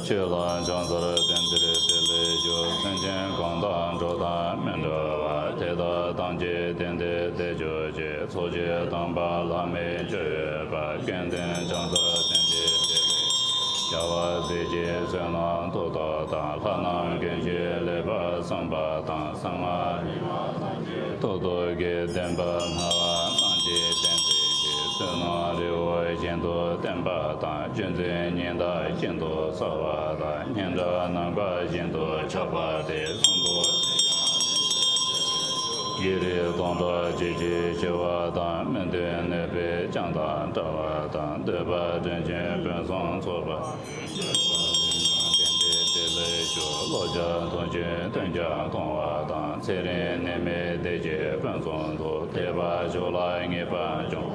ཆོས་ལ་བྱང་སར་བརྟན་ཏེ་བདེ་ལེགས་ཤོག། སེམས་ཅན་གང་དག་འགྲོ་དང་མི་འགྲོ་བར། དེ་དག་ཐམས་ཅད་བདེ་འགྲོར་སྐྱེ་གྱུར་ཅིག། ཚོགས་ཀྱི་དམ་པ་བླ་མའི་མཆོད་པ། དགེ་འདུན་བྱང་སར་བརྟན་ཏེ་བདེ་ལེགས། རྒྱལ་བ་སྲས་ཀྱི་བསོད་ནམས་ཏོག་ཏོག་དང་། ལྷ་རྣམས་དགེ་བཅུའི་ལེགས་པར་བསམ་པ་དང་། གསང་སྔགས་ཏོག་ཏོ་གི་བདེན་པ་སྨྲ་བ་རྣམས་ཀྱིས་བདེན་ཚིག་གི་བསོད་ནམས་རི་བོ་བཞིན་དུ་བརྟན་པ་དང་། བཅུད་འཛིན་ཉི་ཟླ་བཞིན་དུ་གསལ་བ་དང་། སྙན་གྲགས་ནམ་མཁའ་བཞིན་དུ་ཁྱབ་པ་སྟེ། གསོན་པོ་བགེགས་རིགས་སྟོང་ཕྲག་གཅིག་གིས་ཞི་བ་དང་། སྨན་དོན་ནད་པའི་གྲངས་དང་བྲལ་བ་དང་། འདོད་པ་དོན་ཆེན་ཕུན་སུམ་ཚོགས་པ། བརྟན་ཏེ་བདེ་ལེགས་ཤོག། ལོ་བརྒྱ་དུང་ཕྱུར་བདུན་བརྒྱ་ཐུང་བ་དང་། ཚེ་རིང་ནད་མེད་བདེ་སྐྱིད་ཕུན་སུམ་ཚོགས། ཐེག་པ་མཆོག་ལ་ངེས་པར་འབྱུང་།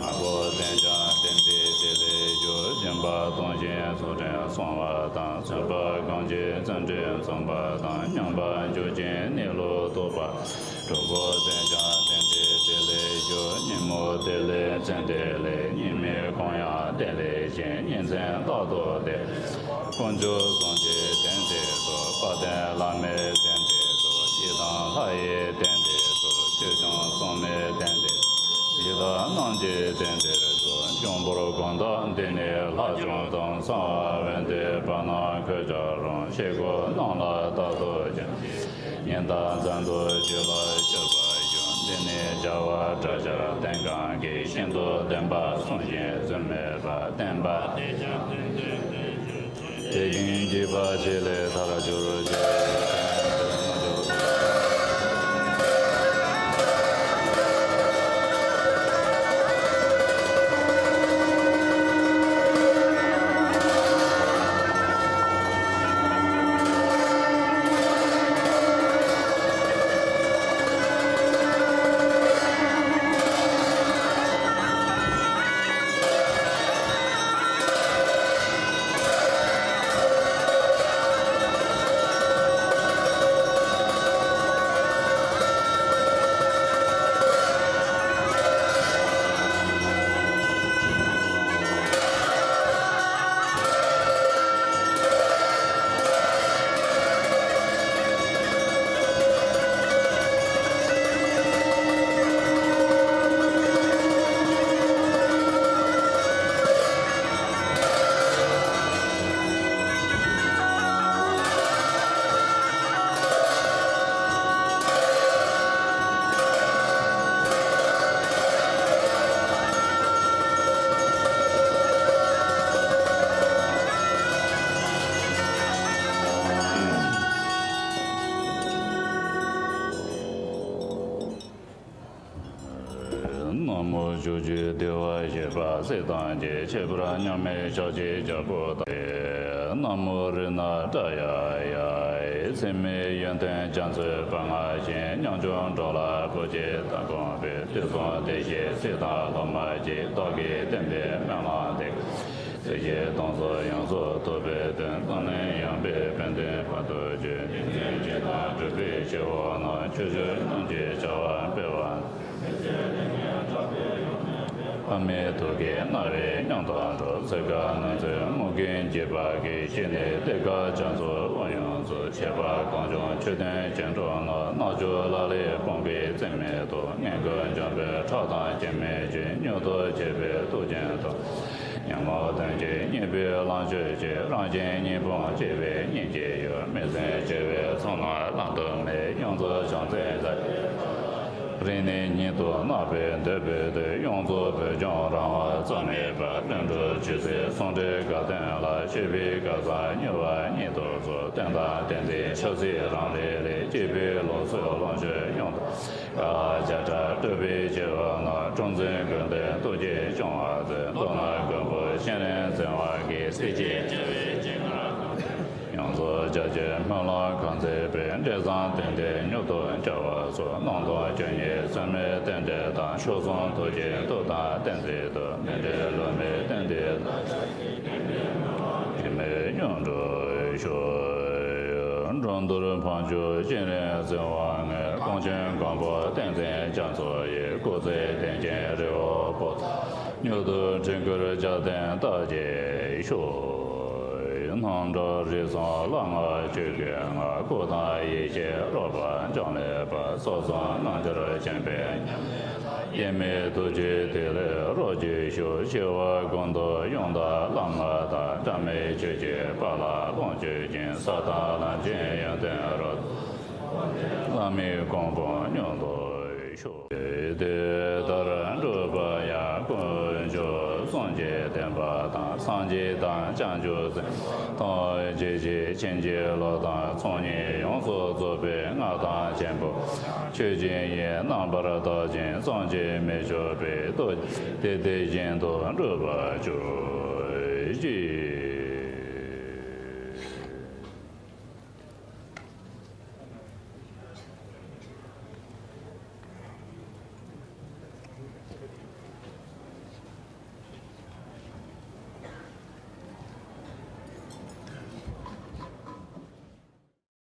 དྲང་པོ་བསྟེན་ཀྱང་བརྟན་ཏེ་བདེ་ལེགས་ཤོག། སྦྱིན་པ་གཏོང་ཞིང་ཚུལ་ཁྲིམས་སྲུང་བ་དང་། སེམས་པ་གང་ཞིག་བརྩོན་འགྲུས་འཛོམས་པ་དང་། སྙོམས་པར་འཇུག་ཅིང་གནས་ལུགས་རྟོགས་པ། དྲང་པོ་བསྟེན་ཀྱང་བརྟན་ཏེ་བདེ་ལེགས་ཤོག། ཉིན་མོ་བདེ་ལེགས་མཚན་བདེ་ལེགས། ཉིན་མོའི་གུང་ཡང་བདེ་ལེགས་ཤིང་། ཉིན་མཚན་རྟག་ཏུ་བདེ། དཀོན་མཆོག་གསུམ་གྱི་བསྟན་བདེ་སྩོལ། དཔལ་ལྡན་བླ་མའི་བསྟན་བདེ་སྩོལ། ཡི་དམ་ལྷ་ཡི་བསྟན་བདེ་སྩོལ། ཆོས་སྐྱོང་སྲུང་མའི་བསྟན་བདེ། ཡི་དྭགས་རྣམས་ཀྱི་བསྟན་བདེ་སྩོལ། འབྱུང་པོར་གང་དག་འདི་ནས་ལྷག་བྱུང་དང་། གསང་བ་འོད་མཐའི་བར་ན་འཁོད་ཀྱང་རུང་། ཤེལ་སྒོ་རྣམས་ལ་རྟག་ཏུ་བྱོན། ཉི་ཟླ་མཚན་དུ་རྒྱུ་ལ་སྤྱོད་པར་ཞུ། དེ་ནས་བྱ་བ་དྲག་ཆར་ལྡན་གང་གི་ཤིན་ཏུ་ལྡན་པ་གསུང་ཞིང་རྫུན་མེད་པ་བསྟན་པ། དེ་ཀུན་འཇིགས་པ་ཆེ་ལས་ཐར་གྱུར་ཅིག། ན་མོ་ཕྱོགས་བཅུའི་བདེ་བར་གཤེགས་པ་སྲས་དང་བཅས། ཁྱད་པར་མཉམ་མེད་ཕྱག་རྒྱའི་རྒྱལ་པོ་དང་། ན་མོ་རཏྣ་ཏྲ་ཡ་ཡ། འཚེ་མེད་ཡོན་ཏན་རྒྱ་མཚོའི་དཔལ་མངའ་ཞིང་། ཉམ་ཆུང་འགྲོ་ལ་བུ་སྐྱེས་དང་ཕོངས་པའི། དུས་གསུམ་བདེ་གཤེགས་སྲས་དང་སློབ་མ་གཅིག། བདག་གིས་བསྟན་པའི་སྨོན་ལམ་འདི། སྲིད་ཞིའི་སྡུག་བསྔལ་ཡོངས་སུ་ཐུབ་པའི་དོན། འཛམ་གླིང་ཡངས་པའི་ཕན་བདེའི་བར་དུ་བརྗོད། ཉིན་མཚན་བྱེ་བྲག་འགྲུབ་པའི་ཕྱིར་འོ་ན། ཆོས་སྤྱོད་རྣམས་ཀྱི་བྱ་བ་སྤེལ་བ། ཕ་མའི་ཐུགས་ཀྱི་རྣ་བའི་སྙིང་དུ་འགྲོ། ཚིག་ཁ་ནང་ཚིག་རྨུགས་ཀྱི་འགྱེད་པ་གིས། ཕྱི་ནས་གཏད་དཀའ་རྒྱ་མཚོའི་དབུ་ཡོངས་སུ། ཆད་པ་གང་བྱུང་ཆོས་དོན་བྱེད་འགྲོ་ན། རྣལ་འབྱོར་ལག་ལེན་སྤོང་བའི་རྩིས་མེད་དོ། ངན་སྐུལ་འཇོམས་པའི་ཁྲག་དང་སྐྱེ་མེད་ཆོས། མྱུར་དུ་མཆོད་པའི་གཏུགས་ཅན་དང་། ཉོན་མོངས་གདོན་བགེགས་རྙེད་པའི་ལམ་ཆོས་ཀྱི། རང་གཞན་གཉིས་ཕུང་སྐྱེ་བའི་སྙིང་རྗེ་ཡོད། མི་སེམས་བྱེ་བའི་ཚོགས་རྣམས་བླང་དོར་མེད། ཡོངས་རྫོགས་བྱང་སེམས་ཟབ་རིང་ནས་ཉིད་དུ་བརྣག་པའི་འདོད་པའི་དོན། ཡོངས་རྫོགས་བོད་ལྗོངས་རང་དབང་རྩ་མེད་པ། བློན་གྲོས་ཆོས་སྲིད་ཟུང་འབྲེལ་དགའ་སྟོན་ལ། ཆོས་པའི་སྐལ་བཟང་མྱུར་བ་ཉིད་དུ་སྩོལ། བསྟན་དང་བསྟན་འཛིན་ཆབ་སྲིད་རང་རེ་ལས། སྐྱེས་བུའི་ལུགས་སྲོལ་ལོངས་སྤྱོད་ཡོངས་དག་བྱ་བྲལ་སྤྲུལ་པའི་སྐྱེ་བོ་རྣམས། གྲངས་འཛིན་དགོས་འདོད་ཐུགས་རྗེས་སྐྱོང་བར་མཛོད། མདོར་ན་མགོན་པོ་སྤྱན་རས་གཟིགས་དབང་གིས། སྲས་བཅས་རྒྱལ་བའི་སྤྱན་སྔར་བཀུར། ཡོངས་རྫོགས་རྒྱ་ཆེའི་སྨོན་ལམ་གང་མཛད་པའི། འབྲས་བཟང་དོན་འདི་མྱུར་དུ་འཆར་བར་ཤོག། སྣང་སྟོང་ཆོས་ཉིད་ཟད་མེད་རྟེན་འབྲེལ་དང་། མཆོག་ཟུང་ཐུགས་རྗེའི་མཐུ་དང་བསྟན་འཛིན་དུ། མི་འབྲལ་ལྷུང་མེད་རྟེན་འབྲེལ་ལ། ཞེན་མེད་མྱུར་འགྲུབ་ཤོག། འགྲོ་འདིར་འཕགས་མཆོག་སྤྱན་རས་གཟིགས་དབང་ངེ། ཀོང་ཆེན་མགོན་པོ་བསྟན་འཛིན་རྒྱ་མཚོ་ཡི། སྐུ་ཚེ་བརྟན་ཅིང་རི་བོ་པོ་ཏ། མྱུར་དུ་འགྲིབ་གྱུར་ཅིག། དེ་ལྟ་ཅི་ཤོག། རྣམ་གྲངས་རིགས་གསུམ་ལྷ་སྔགས་ཆོས་ཀྱི་སྔགས། སྐུ་དང་ཡེ་ཤེས་རོལ་པ་འབྱུང་ལེགས་པ། སོ་སོ་རྣལ་འབྱོར་ཆེན་པོས། དབྱེར་མེད་ཐུགས་རྗེས་ཐིག་ལེར་རོ་གཅིག་ཞུ། སྐྱེ་བ་ཀུན་ཏུ་ཡང་དག་བླ་མ་དང་། བྲལ་མེད་ཆོས་ཀྱི་དཔལ་ལ་ལོངས་སྤྱོད་ཅིང་། ས་དང་ལམ་གྱི་ཡོན་ཏན་རབ་ཏུ། བླ་མའི་གོ་འཕང་མྱུར་ཐོབ་ཤོག། དེ་ལྟར་འགྲུབ་པ་ཡང་དཀོན་མཆོག་གསུམ་གྱི་བསྟན་པ་དང་། སངས་རྒྱས་དང་བྱང་ཆུབ་སེམས་དཔའ་དང་། རྗེ་བཅས་བྱིན་གྱིས་རློབ་དང་ཚོགས་གཉིས་ཡོངས་སུ་རྫོགས་པའི་མངའ་ཐང་ཆེན་པོ། ཆོས་ཀྱི་དབྱིངས་རྣམ་པར་དག་ཅིང་བསམ་གྱིས་མི་ཁྱབ་པའི་རྡོ་རྗེ་དེ་དེ་བཞིན་དུ་འགྲུབ་པར་གྱུར་ཅིག།